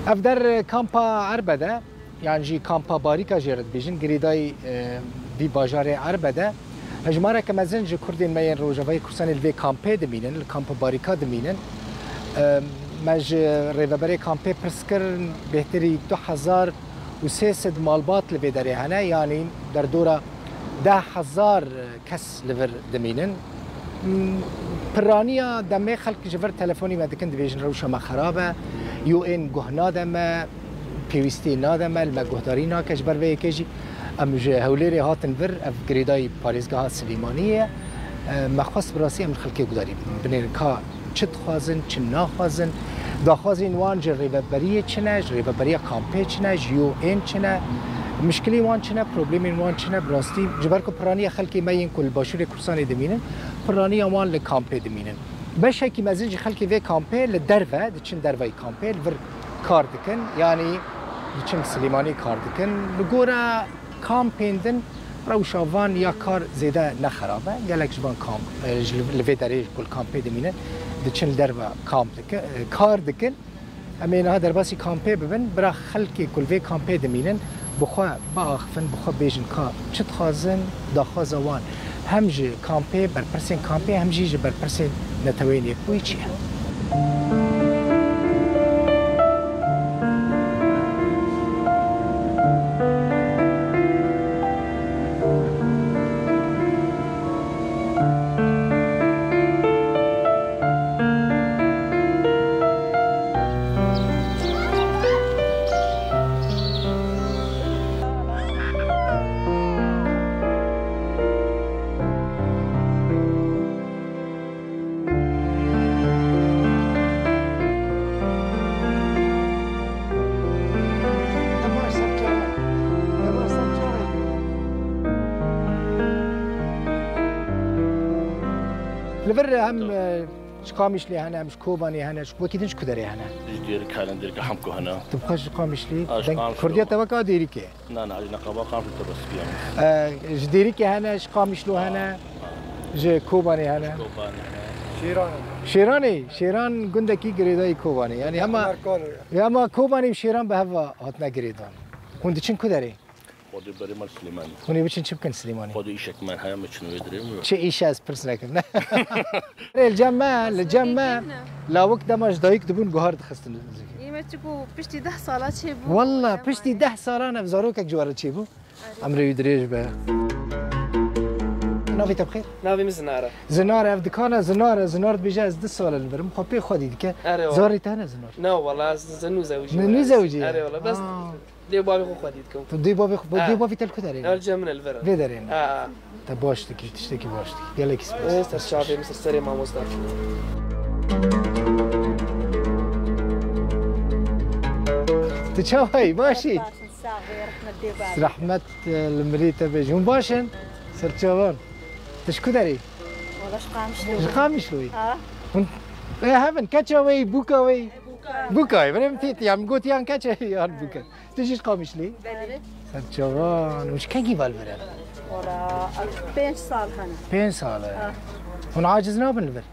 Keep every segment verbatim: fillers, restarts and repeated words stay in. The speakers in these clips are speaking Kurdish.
Ev der kampa Erbed e, yan jî kampa Barîka jê re dibêjin, girêdayî, e, vî bajarê Erbed e. Hejmareke mezin ji Kurdên me yên Rojavayê Kurdistanê li vê kampê dimînin, li kampa Barîka dimînin. E, me ji rêveberê kampê pirs kir, bêhtirî du hezar û sê sed malbat li vê derê hene, yanî derdora deh hezar kes li vir dimînin. Piraniya demê xelk ji vir telefonî me dikin, dibêjin rewşa me xerab e, U N guh nade me, pêwîstî nade me, li me guhdarî nake. Ji ber vê yekê jî em ji Hewlêrê hatin vir, ev girêdayî parêzgeha Silêmaniyê ye. Me xwest bi rastî em li xelkê guhdarî bidin. Binêrin ka çi dixwazin, çi naxwazin, daxwazên wan ji rêveberiyê çi ne, ji rêveberiya kampê çi ne, ji U N çi ne, mişkilên wan çi ne, problemên wan çi ne, bi rastî, ji ber ku piraniya xelkê me yên ku li Başûrê Kurdistanê dimînin, piraniya wan li kampê dimînin. Beşekî mezin ji xelkê vê kampê li derve diçin, derveyî kampê li vir kar dikin, yanî diçin Silêmanî kar dikin. Li gora kampên din rewşa van ya kar zêde ne xerab e. Gelek ji van kamp, e, ji li, li vê derê ji ku li kampê dimînin, diçin li derve kamp dike, e, kar dikin. Em ê niha derbasî kampê bibin, bira xelkê ku li vê kampê dimînin, bi xwe biaxifin, bi xwe bêjin ka çi dixwazin, daxwaza wan hem ji kampê, berpirsên kampê, hem jî ji berpirsên Neteweyên Yekbûyî çi ye. Li vir hem, e, ji Qamişlê hene, hem ji Kobanê hene, ji wekî din ji ku derê hene? Ji Dêrik hene, Dêrika Hemko hene. Tu bi xwe ji Qamişlî, A, ji deng Qamişlî. Kurdiya te wek a Dêrikê? Na, na, ji neqaba Qamişlî te bes piyan. E, ji Dêrikê hene, ji Qamişlo hene, ji Kobanê hene. Kobanê hene. Şêran. Şêranê, Şêran gundekî girêdayî Kobanê. Yani hema, Merkano ya. Ya hema Kobanê û Şêran bi hev ve hatine girêdan. Hûn diçin ku derê? Xwedê berê me li Silêmanî. Hûn ê biçin çi bikin Silêmanî? Xwedê îşek me heye, me çin wê dirê mi? Çi îş e, ez pirs nekim, ne? Rê li cem me, li cem me. Lawik dema ji dayik dibûn guhar dixistin. Yê me çi ku piştî deh sala çêbû. Walla, piştî deh salan ev zarokek ji we re çêbû. Erê. Emrê wî dirêj be. Navê te bi xêr? Navê min Zinar e. Zinar, ev dikan e, Zinar e, Zinar dibêje ez du sal e li vir im, xwe pê xwedî dike. Erê, wala. Zarê te hene Zinar? Na, wala, ez, ez nû zewicî. Nû, nû zewicî? Erê, wala, bes. Aa. Dê bavê xwe xwedî dikim. Tu dê bavê xwe, Ha. dê bavê te li ku derê ne? Her cem min li vir e. Vê derê ne? Ha. Te baş dikî, tiştekî baş dikî. Gelekî spas. Ê, ser çavê min, ser serê mamosta. Tu çawa yî? Baş î? Baş in, sax be, rehmet dê bavê. Rehmet, e, li mirî te bêjî. Hûn baş in? Ser çavan. Tu ji ku derê yî? Wala ji Qamişlo. Ji Qamişlo yî? Ha. Hûn, e, hevin, keça we yî, bûka we yî? Bûka. Bûka yî, berê min têt, ya min got yan keça yan bûka. Tu jî ji Qamişlî? Belê. Ser çavan. Û ji kengî ve li vir e? Wala, pênc sal hene. Pênc sal e. Ha. Hûn aciz nabin li vir?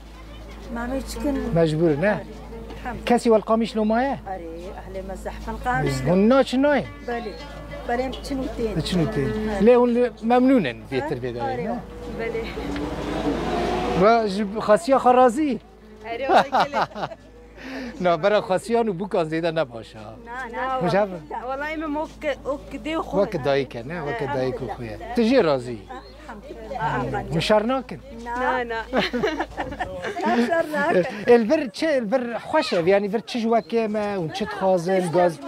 Mamê çikin. Mecbûr ne? Hem. Kesî we li Qamişlo maye? Erê, ehlê me zehf in Qamişlo. Hûn naçin nayê? Belê. Belê, em çin û tên. Çin û tên. Belê. Lê hûn li memnûn in, bêtir bê de. Erê, ne? Belê. Ve ji xasiya xwe razî? Erê, wala gelê. Na, bera xasiyan û bûkan zêde ne baş e. Na, na. Hocam? Wala em ok, ok dê xwe. Wek dayik e, ne? Wek dayik û xwe ye. Tu jê razî yî? Elhamdulillah. Hûn şer nakin? Na, na. Şer nakin. Ê, li vir çi, li vir xweş e, yanî vir çi ji we kêm e, hûn çi dixwazin, gaz,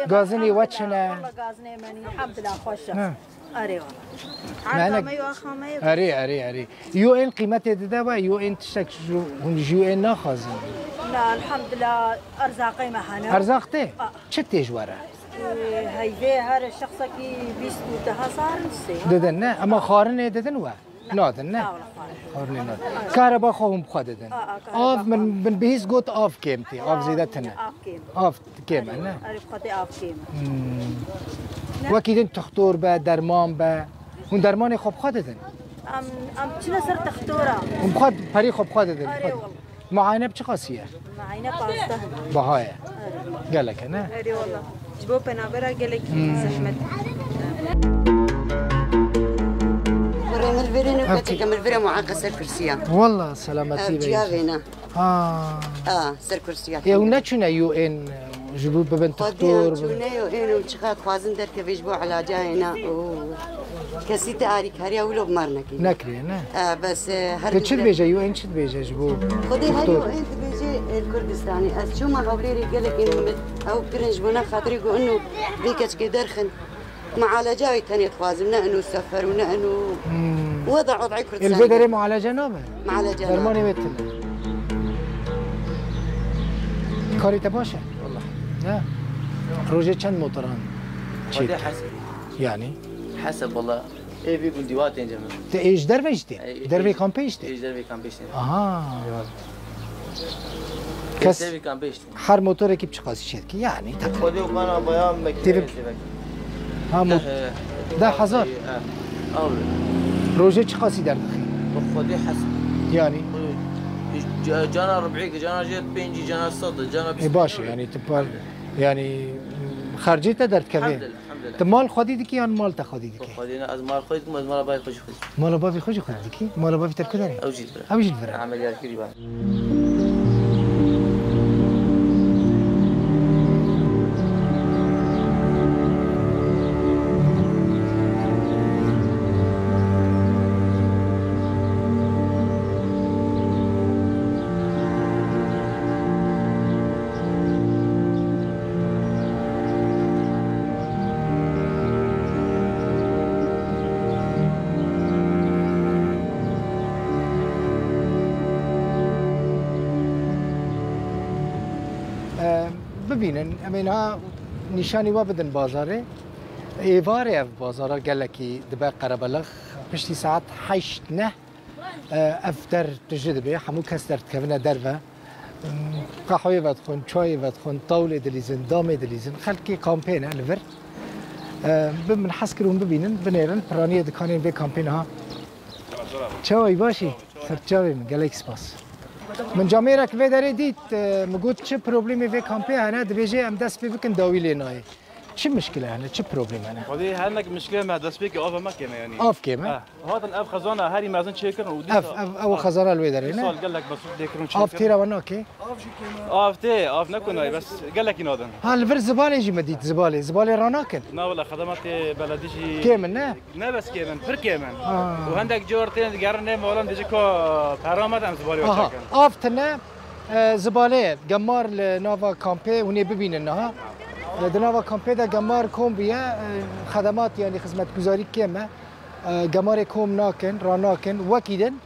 gazinê we çi ne? Wala gazinê me nî, elhamdulillah, xweş e. Ha. Erê wala. Erda me yo axa me ye. Erê, erê, erê. U N qîmetê dide we, U N tiştek ji, hûn ji U N naxwazin? Na, elhamdulillah, erzaqê me hene. Erzaq tê? A. Çi tê ji we re? Ee, heyvê her şexsekî bîst û du hezar sê. Didin ne? Ama xwarinê didin we? Nadin ne? Na, wala xwarin. Xwarinê nadin. Kahreba xwe hûn bi xwe didin. A, a, kahreba xwe. Av min, min bihîst got av kêm tê, av zêde tune. Av kêm. Av kêm e, ne? Erê, bi xwe tê av kêm e. Hmm. Ne? Wekî din toxtor be, derman be. Hûn dermanê xwe bi xwe didin? Em, em çine ser toxtora. Hûn bi xwe, perê xwe bi xwe didin? Erê, wala. Muayene bi çi qasî ye? Muayene pazdeh. Baha ye. Erê. Gelek e, ne? Erê wala. Ji bo penabera gelekî Hmm. zehmet. Kurê min virê ne Ev keçeke min virê muaqa ser kursiya. Wala selametî Ev be. Ciya vêna. Ha. Ha, ser kursiya. Ê, ew neçûne U N ji bo bibin Xwedî doktor, ew bibin çûne U N û çiqa dixwazin derkevê ji bo elaca êna û kesî te arîkariya wilo bi mar nekiriye. Nekiriye, ne? E, bes, e, her Te çi dibêje, U N çi dibêje ji bo Xwedê her doktor? U N dibêje, e, Kurdistanê. Ez çûma Hewlêrê gelekî min ew kirin ji bo ne xatirê ku ino vê keçikê derxin. Mualeca wî tenê dixwazim, ne ino sefer û ne ino Hmm. weda odayê Kurdistanê. Li vê derê mualece nabe? Mualece nabe. Dermanê wê tune. Karê te baş e? Wallah. Ne? Rojê çend motoran çêdike? Xwedê hesib. Yani? Hesib wallah. Ê vî gundî wa tên cem. Te ê ji derve jî tê? Ê, ê, Dervê ê, kampê jî tê? Ê ji dervê kampê jî tê. Aha. Eyvallah. Kes Ê ji dervê kampê jî tê. Her motorekî bi çiqasî çêdike? Yani, takriben. Xwedê û kana bayan Tê bi- mekîneyê çêvek. Ha, mo- Deh, e, deh hezar? E, ew. Rojê çiqasî derdixî? Bi Xwedê hes. Yani? Ca-, cana rib'î ki, cana jê pêncî, cana sed, cana Ê, baş e, bîst. Yani, tu par-, yani, xercê te derdikeve. Elhamdulillah, elhamdulillah. Tu mal xwedî dikî yan mal te xwedî dikî? Xwedî ne, ez mal xwedî dikim, ez mala bayê xwe jî xwedî dikim. Mala bavê xwe jî xwedî dikî? Mala bavê te li ku derê? Ew jî li vir e. Emeliyat kirî ba. E, bibînin, em ê niha nîşanî we bidin bazarê. Êvarê ev bazara gelekî dibe qerebelix. Piştî saet heşt neh, e, ev der tije dibe. Hemû kes derdikevine derve. Qehweyê vedixwin, çayê vedixwin, tawlê dilîzin, damê dilîzin. Xelkê kampê ne li vir. E, bi min hez kir hûn bibînin, binêrin piraniyê dikanên vê kampê niha. Çawa yî, baş î? Ser çavê min, gelek spas. Min camêrek vê derê dît, e, min got, çi problemê vê kampê hene? Dibêje, em dest pê bikin, dawî lê nayê. Çi mişkile hene, çi problem hene? Xwedê her nek mişkile me destpêkê ava me kême, yanî. Av kême? Eh, hatin ev xezana herî mezin çêkirin û Ev, dîsa ev, ew xezana li wê derê, ne? Dîsal gelek mesûd lê kirin Av çêkirin. Têra we nake? Av tê, av ne ku nayê, bes gelekî nadin. Ha, li vir zibalê jî me dît, zibalê. Zibalê ranakin? Na wele, xedematê beledî jî Kêm in, ne? Ne bes kêm in, pir kêm in. Ha. Û hendek cor tên digerin nê molan dibêje ka pera me de em zibalê Aha, çekin. Av tine, e, zibalê ye. Gemar li nava kampê, hûn ê bibînin niha. E, di nava kampê de gemar kom bûye, e, xedemat, yanî xizmetguzarî kêm e. E, gemarê kom nakin, ranakin, wekî din.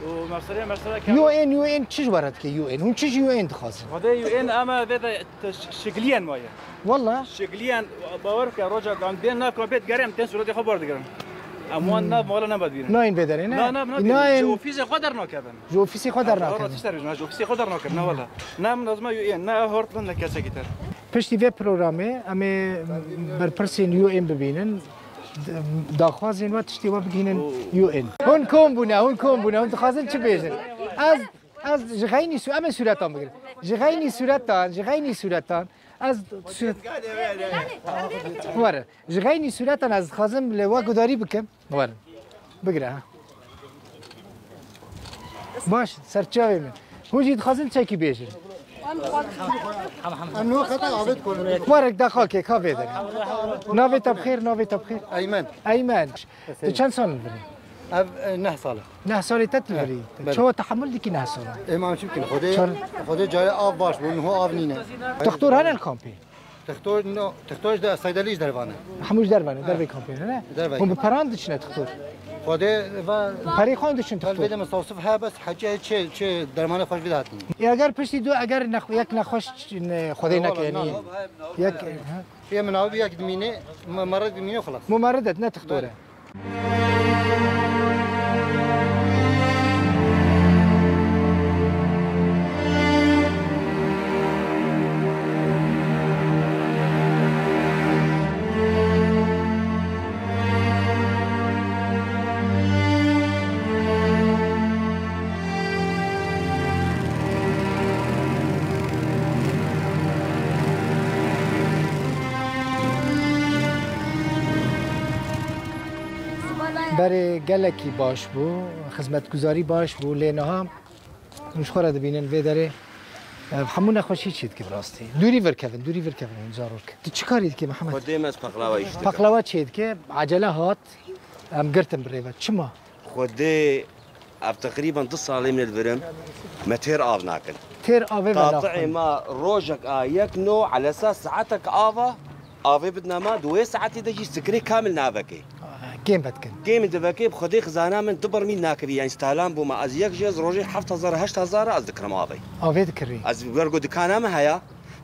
Û mesele, mesele ke U N, U N çi ji we re dike U N? Hûn çi ji U N dixwazin? Xwedê U N ama vê de te ş-, şikiliyên maye. Walla? Şikiliyên, bawer bike, roja kan bên nav kampê digerin, em tên sûretê xwe bar digirin. Em wan Hmm. nav mala nema dibînin. Nayên vê derê, ne? Na, na, na, Nayên. Ji ofîsê xwe dernakevin. Ji ofîsê xwe dernakevin. Ji ofîsê xwe dernakevin, na wala. Ne min lazim e U N, ne Hortland, ne kesekî ter. Piştî vê programê em ê berpirsên U N bibînin. D-, daxwazên we tiştê we bigihînin U N. Hûn kom bûne, hûn kom bûne, hûn dixwazin çi bêjin? Ez, ez ji xeynî sû-, em ê sûretan bigirin. Ji xeynî sûretan, ji xeynî sûretan, ez sûret-, were. Ji xeynî sûretan ez dixwazim li we gudarî bikim. Werin. Bigire, ha. Baş, ser çavê min. Hûn jî dixwazin çekî bêjin. Em no xeta avêt kolonê. Warek daxa kê, ka vê derê. Navê te bi xêr, navê te bi xêr. Eymen. Eymen. Tu çend sal li vir î? Ev, e, neh sal e. Neh salê te li vir î? Belê. Çawa tehemul dikî neh sal? Ê, ma em çi bikin? Xwedê, Çar- Xwedê carê av baş bû, niho av nîne. Doktor hene li kampê? Tixtor, no, tixtor ji de-, seydelî ji dervan e. Hemû ji dervan e, dervê kampê ne, ne? Dervê. Hûn bi peran diçine tixtor? Xwedê ve Bi perê xwe diçin Vel tixtor? Vê de mistewsif he, bes hecê çê, çê dermanê xweş vê de hatin. Ê, eger piştî du, eger nex-, yek nexweş, ne, Xwedê neke, yanî yek, ha? Pê min abi yek dimîne, me-, merek dimîne xelas. Mumerridet, ne tixtor e. Belê. Berê gelekî baş bû, xizmetguzarî baş bû, lê niha hûn ji xwe re dibînin vê derê, e, hemû nexweşî çê dike bi rastî. Dûrî vir kevin, dûrî vir kevin hûn zarok. Tu çi karî dikî Mihemed? Xwedê me ez paqlawa îş dikim. Paqlawa çê dike, ecele hat, em girtin bi rê ve. Çima? Xwedê ev teqrîben du salê min li vir im, me têr av nakin. Têr avê ve Qati'ê naxwin. Ma rojek a yek no elesa saetek ava, avê bidine ma, di wê saetê de jî sikirê kamil navekê. Kêm vedikin. Kêm divekê, bi Xwedê xizana min du bermîl nakirî, yanî stalan bû ma, ez yek jî ez rojê heft hezar, heşt hezar ez dikirim avê. Avê dikirî. Ez wergo dikana min heye.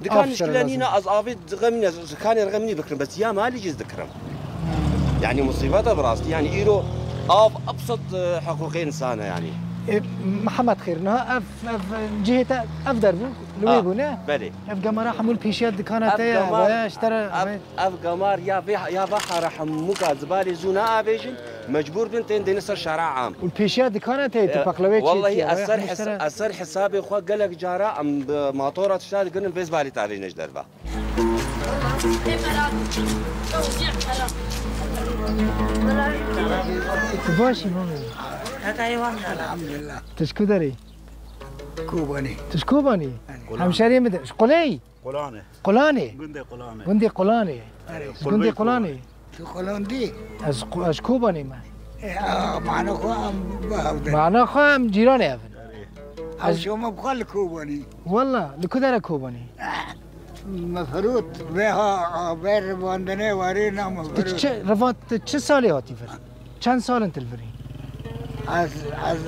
Dikan Aferin muşkile lazim. Nîne, ez avê dixe min, ez dikanê rixê min bikirim, bes ya malî jî ez dikirim. Yanî musîbet e bi rastî, yanî îro av ebsed, e, hiqûqê însan e yanî. E, Mihemed Xêr, niha ev, ev cihê te, ev der bû, li wê Ha, bû, ne? Belê. Ev gemara hemû li pêşiya dikana Ev te ye, gemar, veya ji te re, ev, ve- ev gemar ya vê, ya vê hara hemû ka zibalê zû naavêjin, mecbûr bin tên dêne ser şara am. Û li pêşiya dikana te ye, tu E, paqlewê çê wellahî dikiye, ez veya ser hemû ji te his-, re- ez ser hisabê xwe gelek cara em bi matora tişta digirin, vê zibalê tavêjine ji derve. Tu baş î, Mamo? Elhamdulillah. Tu ji ku derê? Kobanî. Tu ji Kobanî? Erê. Hemşeriyê min de. Ji Qulê yî? Qulanê. Qulanê? Gundê Qulanê. Gundê Qulanê. Erê. Ji Gundê Qulanê? Tu Qulan dî? Ez Qu-, ez ji Kobanê me. E, a, mana xwe em bi hev de. Mana xwe em cîranê hev in. Erê. Ew şoma bi xwe li Kobanî. Walla, li ku dere Kobanî? Mefrût, vê ha, vê rivandinê warê na Mefrût. Tu çi, rivand-, tu çi salê hatî vir? Çend sal in tu li vir î? Ez, ez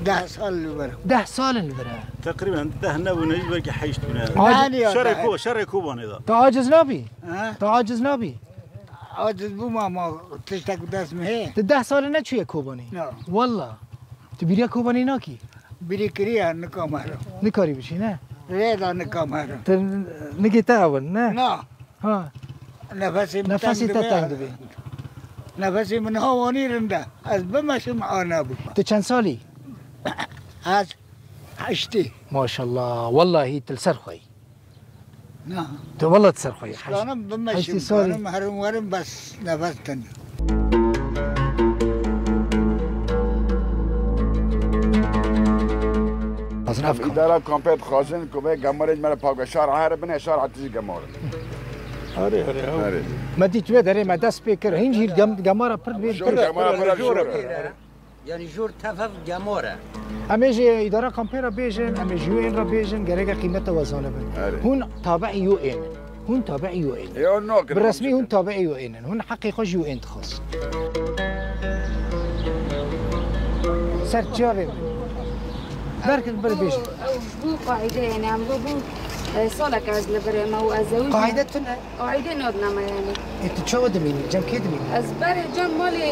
deh sal li vir. Deh sal in li vir e? Teqrîben deh nebûne, belkî heşt bûne. Aciz- Şerê Ko-, şerê Kobanê de. Tu aciz nabî? Ha? Tu aciz nabî? Aciz bûma, ma tiştek bi dest min heye. Tu deh sal in neçûye Kobanê? Na. Walla. Tu bîriya Kobanê nakî? Bîrî kiriye, nikam herim. Nikarî biçî, ne? Rê de nikam herim. Tu nigê te ew in, ne? Na. Ha. Nefesê min Nefesê teng te dibe. Teng dibe. Nefesê min niha wanî rind e. Ez bimeşim a nebû. Tu çend salî? Ez heştê. Maşallah. Wellahî tu li ser xwe yî. Na. Tu wella tu ser xwe yî. Heşt-, Kanim bimeşim, heştê salî. Kanim herim werim bes nefes teng. Xwazin ev kam. Îdara kampê dixwazin ku vê gemarê ji me re pake şara here bine, şara tijî gemar in. Erê, erê, erê. Me dît wê derê me dest pê kir. Hîn jî gem-, gemara pir bê. Jor gemara pir jor e. Yanî jor tev hev gemar e. Em ê ji îdara kampê re bêjin, em ê ji U N re bêjin, gereke qîmeta we zanibin. Erê. Hûn tabi'î U N in. Hûn tabi'î U N in. Yo, no, Bi resmî hûn tabi'î U N in. Hûn heqê xwe ji U N dixwazin. Ser çavê min. Derkevin, bêjin. Ew ji bo qaîde, yanî em bo bû, e, salek ez li vir me û ez zewicî me. Qaîde tune? Qaîde nadine me yanî. Ê, tu çawa dimînî? Cem kê dimînî? Ez berê cem malê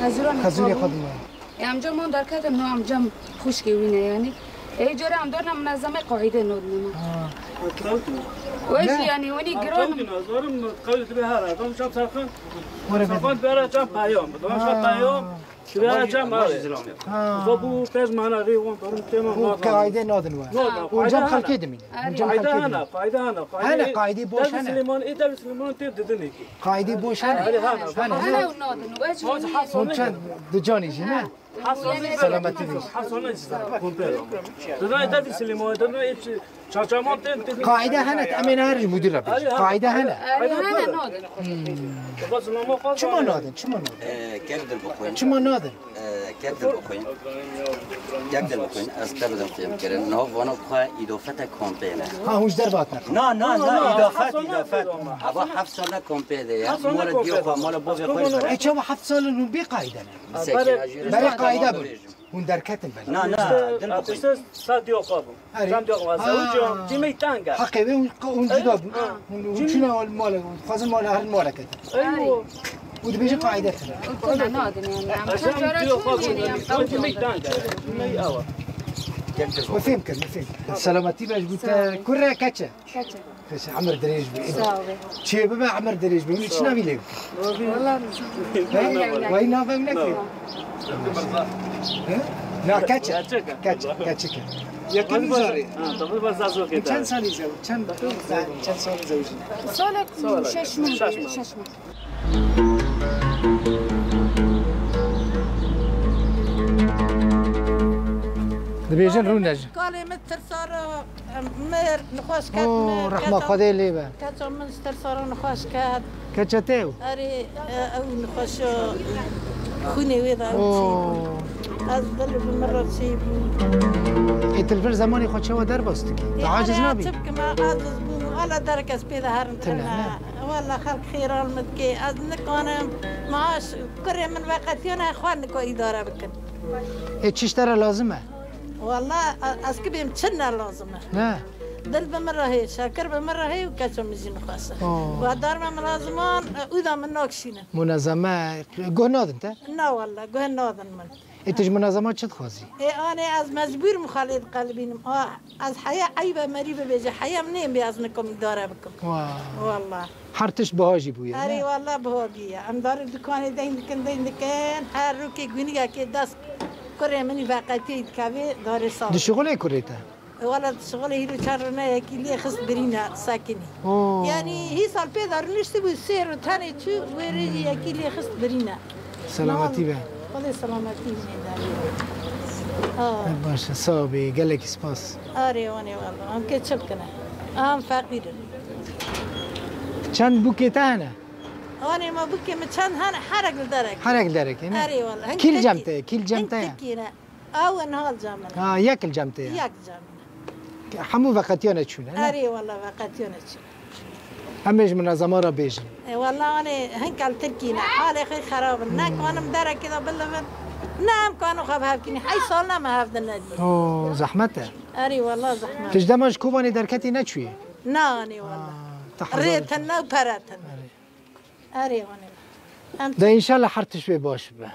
xezûranê Xezûrê xwe dimînî. Em cem wan derketin, no em cem xwişkê wî ne yanî. Ê cara em dorna minezeme qaîde nadine me. Ha. Wê jî yanî winî giran. Çawa dîna, zarim qewlê dibe her, adam cem serxan. Were be. Serxan bere cem peyam, adam cem peyam. Şuraya cem abi. Ha. Uza bu pez mana rê wan, benim tema. Bu qaîde nadin we. Yok, yok, Hûn cem qaîde xelkê hene. Dimînin. Hûn cem Qaîde xelkê hene, dimînin. Qaîde hene, qaîde. Hene, qaîde boş Devlet hene. Süleyman, e, Devlet Süleyman tê didin ki. Qaîde boş hene. Hene, hene. Hene, Hene hene. Ew nadin we. Hûn çend di canî jî ne? Selametî bî. Hasan ne çiza? Komple. Didin Devlet Süleyman, didin e, Çarçaman tên, tên. Qaîde hene, em ê her ji mudîr re bêjin. Erê, ha. Qaîde hene. Erê, hene, nadin. Çima nadin? Çima nadin? Ee, kek dilbixwin. Çima nadin? Ee, kek dilbixwin. Kek dilbixwin. Ez te bidim fêm kirin. Nav vana xwe îdafete kampê ne. Ha, hûn ji derve hatine. Na, na, na, îdafet, îdafet. Ava heft sal ne kampê de ya. Mala diyo xwe, mala bavê xwe. E, çawa heft sal in hûn bê qaîde ne? Berê qaîde bûn. Hûn derketin belê. Na, na, dilbixwin. Erê. Çem diyo xwe bû. Erê. Çem diyo xwe. Ha. Zewicî, cîmê teng e. Heqê wê hûn, hûn cuda bûn. Ha. Hûn, hûn çûne mala, dixwazin mala herin mala ketin. Erê. Û dibêjin qaîde tune. Û tune nadin yanî. Em çend cara çûn yanî, em ew cîmê teng e. Cîmê ew e. Min fêm kir, min fêm kir. Selametî be, ji bo te. Sağ ol. Kur e, keç e? Keç e. Keç e, emir dirêj be. Sağ ol. Çê bibe, emir dirêj be. Hûn çi navî lê bikin? Wala. He? Wayî navê min nekir. He? Na, keç e. Keç e, keç e. Yakın zarê. Ha, tabii ben zazok. Çend salî zew-, çend, çend salî zewicî? Salek şeş meh. Şeş meh. Şeş meh. Dibêjin rûne jî. Kalê min tirsa re, em, mir, nixweş ket, Oo, mir, rehma keta, Xwedê lê be. Keça min ji tirsa re nixweş ket. Keça te ew? Erê, e, ew nixweşa xwînê wê de ew çêbû. Oo. Ez dil bi min re çêbû. Ê, tu li vir zemanê xwe çawa derbas dikî? Tu Ê, aciz erê, nabî? Çi bikim, ez aciz bûm. Wela derek ez pê de herim tune, tune. Ne? Wela xelk xêran min dike. Ez nikanim maaş kurê min veqetiyane xwe nika îdare bikin. Ê, çi ji te re lazim e? Wala, e, ez ki bêm çi ne lazim e. Ne? Dil bi min re hê, şekir bi min re hê û keça min jî nixweş e. Oh. Guhdarme min laziman, e, ûda min nakşînin. Munezeme, guh nadin te? Na wala, guh nadin min. Ê, tu ji munezema çi dixwazî? Ê, anê ez mecbûr im xalê diqelibînim. A, ez heya eybe merî bibêje, heya min ê bê ez nikom îdare bikim. Wa. Wala. Her tişt biha jî bûye, Erê ne? Wala biha bûye. Em darê dukanê deyn dikin, deyn dikin. Her rokê gûnigekê dest kurê min î veqetiyê dikevê darê sal. Dişixulê kurê te? E, wala dişixulê hîro çar rûne yekî lê xist birîne sekinî. Oo. Yanî hî sal pê de rûniştibû sê rû tenê çû wê rê jî yekî lê xist birîne. Selametî be. Xwedê selametî bidê. Ha. Baş e, sağ ol, gelekî spas. Arê, wanê wala. Em kê çi bikine? Em feqîr in. Çend bûkê te hene? Wanê me bûkê min çend hene, herek li derek. Herek li derekê, ne? Arê wala. Kîl cem te, kîl cem te ye? Ew niha li cem min e. Ha, yek li cem te ye. Yek li cem min e. Hemû veqetiyane çûne, ne? Erê, wala veqetiyane çûne. Em ê ji munezema re bêjin. E, wala, anê hinka li Tirkî ne. Halê xwe xerab in. Ne kanim derekê de bilivin, ne em kanin xwe bi hev kînin. Hey sal ne me hev de nedî. Oo, zehmet e. Erê, wala zehmet. Tu ji dema ji Kobanê derketî neçûyî? Na, anê, wala. Ha, te hezar Rê tune û pere tune. Erê. Erê, anê. Em De înşallah her tişt wê baş bibe.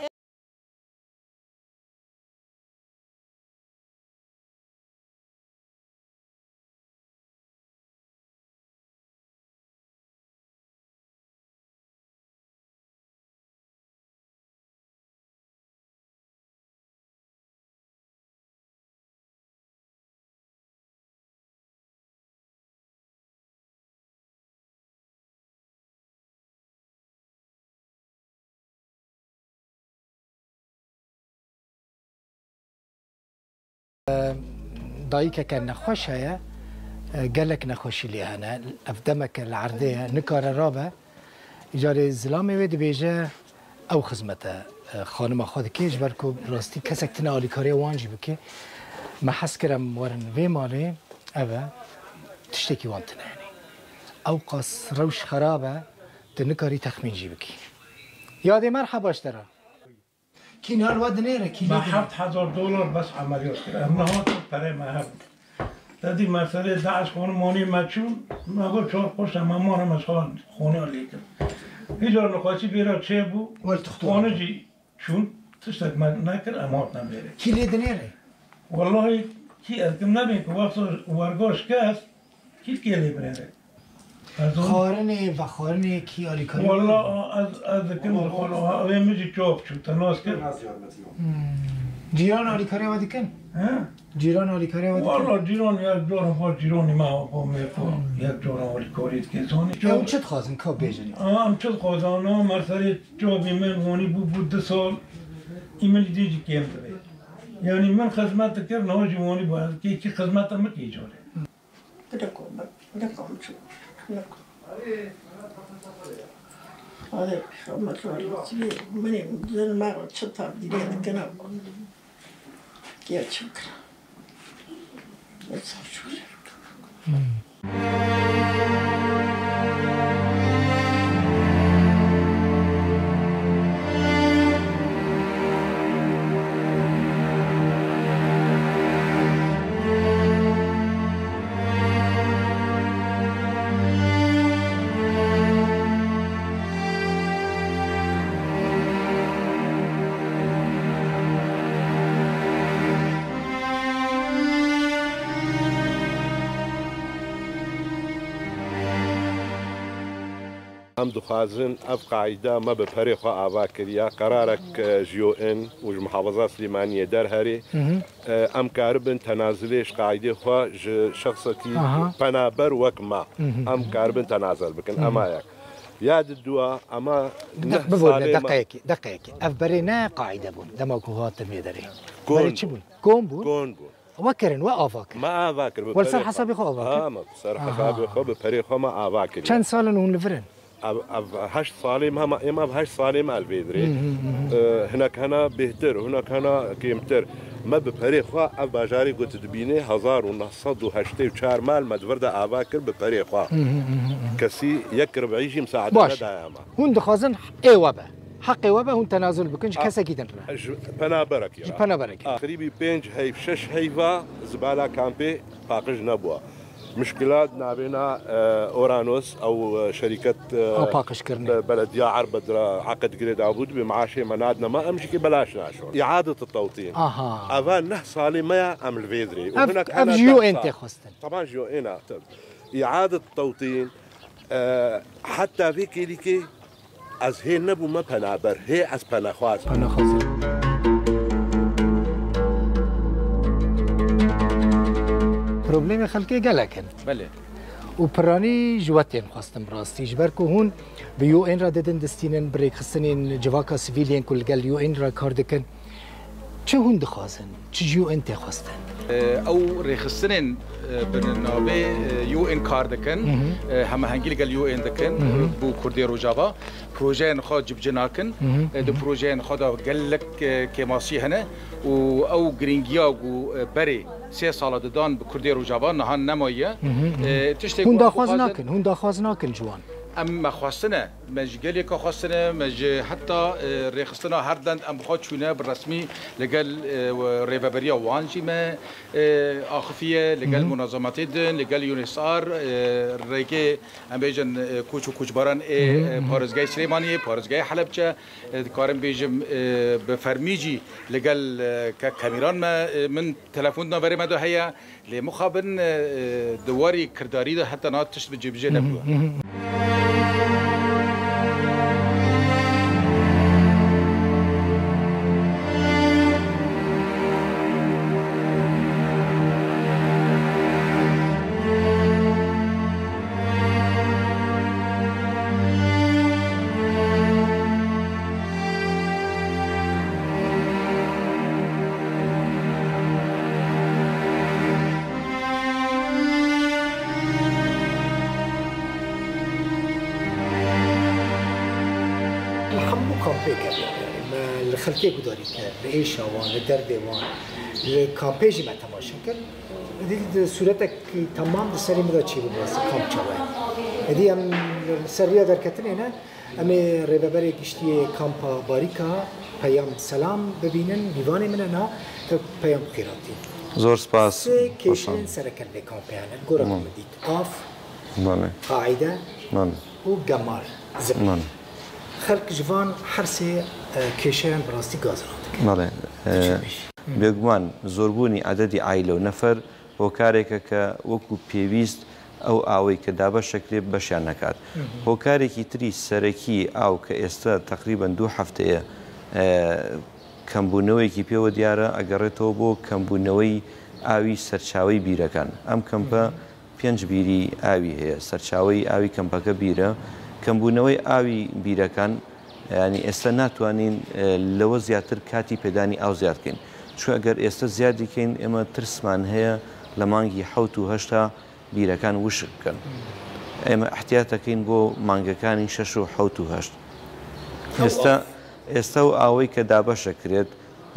Dayikeke nexweş heye, gelek nexweşî lê hene. Ev demeke li erdê ye, nikare rabe. Îcarê zilamê wê dibêje, ew xizmete, e, xanima xwe dike, ji ber ku bi rastî kesek tune alîkariya wan jî bike. Me hez kir em werin vê malê, ev e, tiştekî wan tune, yanî. Ew qas rewş xerab e, tu nikarî texmîn jî bikî. Yadê merheba ji te re. Kî nal we dinêre, kî Me lê dinêre? Heft hezar dolar bes emeliyat kir. Em nehatin perê me hebû. Te dî meselê DAIŞ xanimê me çûn, me got çar poşta me mane me xan xoniya lê kir. Îcar nixweşî bêra çêbû, Wel, tuxtu. Xanî jî çûn, tiştek me nekir, em hatine bêrê. Kî lê dinêre? Wellahî kî ez kim nebîn ku wexta werga şikest, kî kê lê binêre. Ez on- Xwarinê, vexwarinê kî alîkarî Walla, were? ez, ez dikim, walla, wê min jî çok çû, te nas kir. Hmm. Cîran alîkariya we dikin? He? Cîran alîkariya we dikin? Walla, cîran ya cora xwe, cîranî me, xwe mêr xwe, Hmm. ya cora alîkarî dikin. Zanî Ew çok çi dixwazin, ka bêjin? Aa, em çi dixwazin? Ana, merserê çavê min wanî bû, bû du sal, î min îdî jî kêm dibe. Yanî min xizmet dikir, niha jî wanî bû, ez kê, kî xizmeta min kê carê. Bırak onu, bırak onu çok. Bırak. Hadi, ama sonra bir benim canıma çıta diye dikene. Gerçek. Nasıl şükür. Em dixwazin ev qaîde me bi perê xwe ava kiriye. Qerarek, e, ji U N û ji Muhafaza Silêmaniyê derherê. Hı hı. E, em karibin tenazilê ji qaîdê xwe ji şexsekî Aha. penaber wek me. Hı hı. Em karibin tenazel bikin. Hı hı. Ema yek. Ya di dua, ema Deq neh bibûne, salê me deqeyekî, deqeyekî. Ev berê ne qaîde bûn, dema ku hatin vê derê. Kon Berê çi bûn. bûn? Kon bûn? Kon bûn. We kirin, we ava kir. Me ava kir, bi Wele ser perê xwe. Hesabê xwe ava kir? Ha, me ser Aha. Hesabê xwe, bi perê xwe me ava kir. Çend sal in hûn li vir in? Ev, ev heşt salê me, me, êm ev heşt salê me li vê dirê. Hı hı, hı hı. E, hinek hene bêhtir, hinek hene kêmtir. Me bi perê xwe ev bajarê ku tu dibînê, hezar û neh sed û heştê û çar mal me di vir de ava kir bi perê xwe. Hı hı, hı hı, hı hı. Kesî yek ribî jî misaade Baş. Nedaya me. Hûn dixwazin ê we be. Heqê we be, hûn tenazul bikin ji A, kesekî din re. Ji penaberekî Ji re. Penaberekî. A, qrîbî pênc heyv, şeş heyva zibala kampê paqij nebûwa. Mişkila navêna, e, Oranos, ew, e, şerîket, e, A, paqijkirinê. Be-, belediya Erbed re eqid girê dabû, dibê maaşê me nadine me, em jî kê belaş naşon. Îadet tewtîn. Aha. Eva neh salê me ya em li vê dirê. Û Ev, hinek ev hene ji deh U N sal. Tê xwestin. Teban ji U N a. Îadetewtîn, e, heta vê kêlîkê ez hê nebûme penaber, hê ez penexwaz im. Penexwaz im. Problemê xelkê gelek in. Belê. Û piranî ji we tên xwestin bi rastî. Ji ber ku hûn bi U N re didin distînin, bi rêkxistinên civaka sivîl yên ku li gel U N re kar dikin, Çi hûn dixwazin? Çi ji U N tê xwestin? Ew rêxistinên, e, bi navê, e, U N kar dikin, Hı hı. e, hemahengî li gel U N dikin, Hı hı. e, bo Kurdê Rojava. Projeyên xwe cibcî nakin. Hı hı. E, di Hı hı. projeyên xwe de gelek, e, kêmasî hene û ew girîngiya ku, e, berê sê sala didan bi Kurdê Rojava niha nemaye. Hı hı, hı hı. E, tiştê Hûn ku em daxwaz dixwazin nakin, hûn daxwaz nakin ji wan. Em me xwestine, me ji gelê ke xwestine, me ji heta, e, rêxistina her dend em bi xwe çûne bi resmî li gel, e, we-, rêveberiya wan jî me, e, axifiye, li gel Hı hı. munazemetê din, li gel U N H C R, e, rêkê, em bêjin, e, koç û koçbaran ê, Hı hı, e, hı hı. parêzgehê Silêmaniyê, parêzgehê Helebçe, e, dikarim bêjim, e, bi fermî jî li gel, e, kek Hemîran me, e, min telefon naverê me de heye. Lê mixabin, e, e, di warî kirdarî de heta niha tişt bi cîbicê nebûye. Li hemû kampê gelê me li xelkê gudarî kir, li êşa wan, li derdê wan, li kampê jî me temaşe kir. Êdî di sûretekî temam di serê min de çêbû bi rastî kamp çawa ye. Êdî em li ser riya derketinê ne, em ê rêveberê giştî yê kampa Barîka Peyam Selam bibînin, mîvanê min e niha, kek Peyam xêr hatî. Zor spas, Sê kêşeyên sereke li vê kampê hene, li gora ku min dît. Av, Belê. qaîde Belê. û gemar, zimî. Belê. Xelk ji van her sê, e, kêşeyan bi rastî gaziran dikin. Belê. E, Diçin pêş. Bêguman zorbûnî ededî aîle û nefer هۆکارێکە کە وەکو پێویست ئەو ئاوەی کە دابەشەکرێ بەشیان نەکات. هۆکارێکی تری سەرەکی ئاو کە ئێستا تەقریبەن دوو هەفتەیە، ئە، کەمبوونەوەیەکی پێوە دیارە، ئەگەڕێتەوە بۆ کەمبوونەوەی ئاوی سەرچاوەی بیرەکان. ئەم کەمپە پێنج بیری ئاوی هەیە، سەرچاوەی ئاوی کەمپەکە بیرە. کەمبوونەوەی ئاوی بیرەکان، یعنی ئێستا ناتوانین، ئە، لەوە زیاتر کاتی پێدانی ئاو زیاد بکەین. چونکە ئەگەر ئێستا زیادی کەین، ئێمە ترسمان هەیە لە مانگی حەوت و هەشتا بیرەکان وشک بکەن. ئێمە احتیاط دەکەین بۆ مانگەکانی شەش و حەوت و هەشت. ئێستا، ئێستا و ئاوەی کە دابەشە کرێت،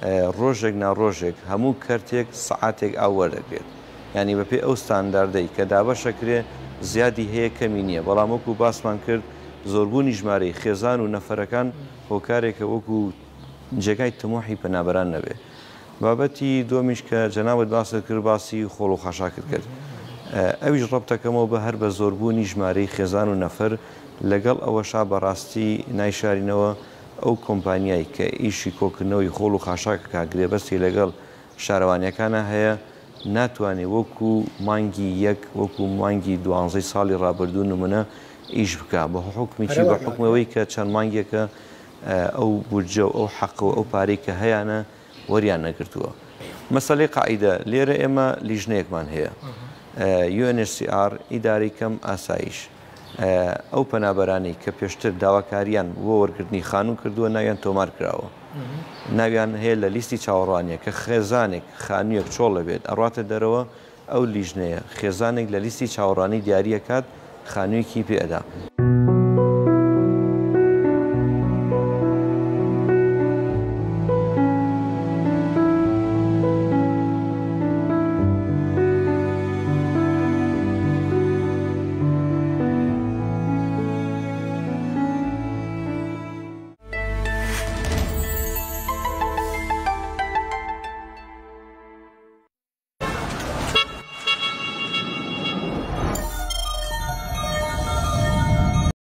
ئە، ڕۆژێک ناڕۆژێک هەموو کەرتێک سەعاتێک ئاو وەردەگرێت. یعنی بە پێی ئەو ستانداردەی کە دابەشە کرێ زیادی هەیە، کەمی نییە. بەڵام وەکو باسمان کرد، زۆربوونی ژمارەی خێزان و نەفەرەکان هۆکارێکە وەکو جێگای تموحی پەنابەران نەبێ. بابەتی دووەمیش کە جەنابت باست کرد، باسی خۆڵ و خاشاکت کرد. ئە، ئەویش ڕەبتەکەمەوە بە هەر بە زۆربوونی ژمارەی خێزان و نەفەر، لەگەڵ ئەوەشا بەڕاستی نایشارینەوە ئەو کۆمپانیای کە ئیشی کۆکردنەوەی خۆڵ و خاشاکەکە گرێبەستی لەگەڵ شارەوانیەکانە هەیە، ناتوانێ وەکو مانگی یەک، وەکو مانگی دوانزەی ساڵی ڕابردوو نمونە ئیش بکا. بە حکمی چی؟ بە حکمەوەی کە چەند مانگێکە، ئە، ئەو بودجە و ئەو حەق و ئەو پارەی کە هەیانە وەریان نەگرتووە. مەسەلەی قاعیدە، لێرە ئێمە لیژنەیەکمان هەیە. ئە، U N H C R، ئیدارەی کەم ئاسایش. ئەو پەنابەرانەی کە پێشتر داواکاریان بۆ وەرگرتنی خانوو کردووە، ناویان تۆمار کراوە. ناویان هەیە لە لیستی چاوەڕوانیە کە خێزانێک خانوویەک چۆڵ لەبێت، ئەڕاتە دەرەوە، ئەو لیژنەیە خێزانێک لە لیستی چاوەڕوانی دیاریەکات، خانوویەکی پێ ئەدا.